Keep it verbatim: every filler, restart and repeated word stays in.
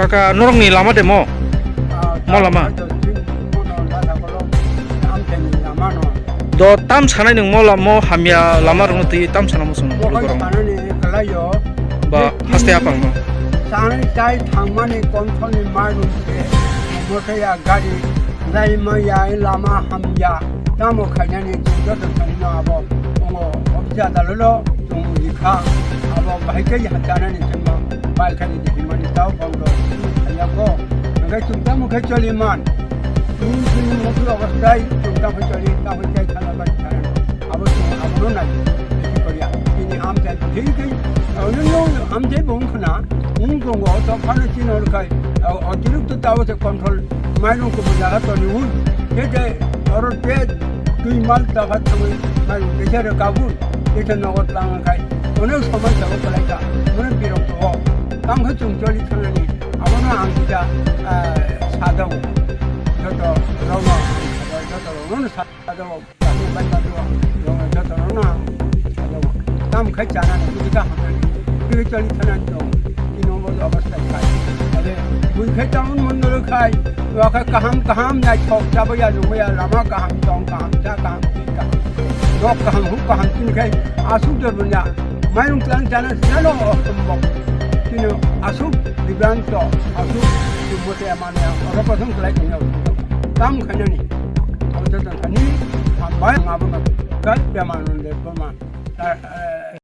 Ka norokni lama de mo? Ah, mo lama? Tam khaito chini mono lada kolok, tam khaini lama no. Do tam sanai nwng mo lama, mo hamya lama rokno twi tam sana mo chwng. Mo hai borok sanani kwlaio. Ba je haste chini apang no. Sanai chai thangmani control ni mai rung se, mo thaya gari, nai maya, lama hamya, tamo khainani chwng joto thani no abo, ongo office adalolo. Chwng rikha, abo bahai khe chanani chwngno bai khe di himani tao bongdo. Hanya ko, hingke chwng tamo khe choli man. Chwng chwng mutu obostai chwng tamo choli, tamo chai thana bai thana. Abo chwng abono nai, bisi koria. Tini amchai thik thik, nung nung amchai bong khna, nung tongo, to phano chino rwkhai, o, otirikto tao se control, mairung ko bujala toni un. Khe je, oro te, twi mal dapha thangwi, mairung teisa rwkabun. Ita nogo tlang khai, onek somai jago kwlai kha, onek birok tongo. Tang khe chwng choli thangnani, abono ang kisa, ah, sajago. Joto rokno ang sajago, joto rokno sajago. Joto rokno ang sajago. Tam khai chanani, twi kha hamnani, twi choli thangnani tongo. Tini omo obostai khai. Ade, bui khai town mondol khai, wa khai kaham kaham naithok chabaya lungmaya lama kaham tong kaham cha kaham twi kaham. Nok kaham huk kaham tini khai asuk dorbo nya. Mairung tlang chana sinano ostombok. Tini asuk bibranto, asuk sumote mane oro kosong kelai tini asuk. Tam khainani. Abo joto thani hambai ngabo na kai pemano le pema. Ah, ah,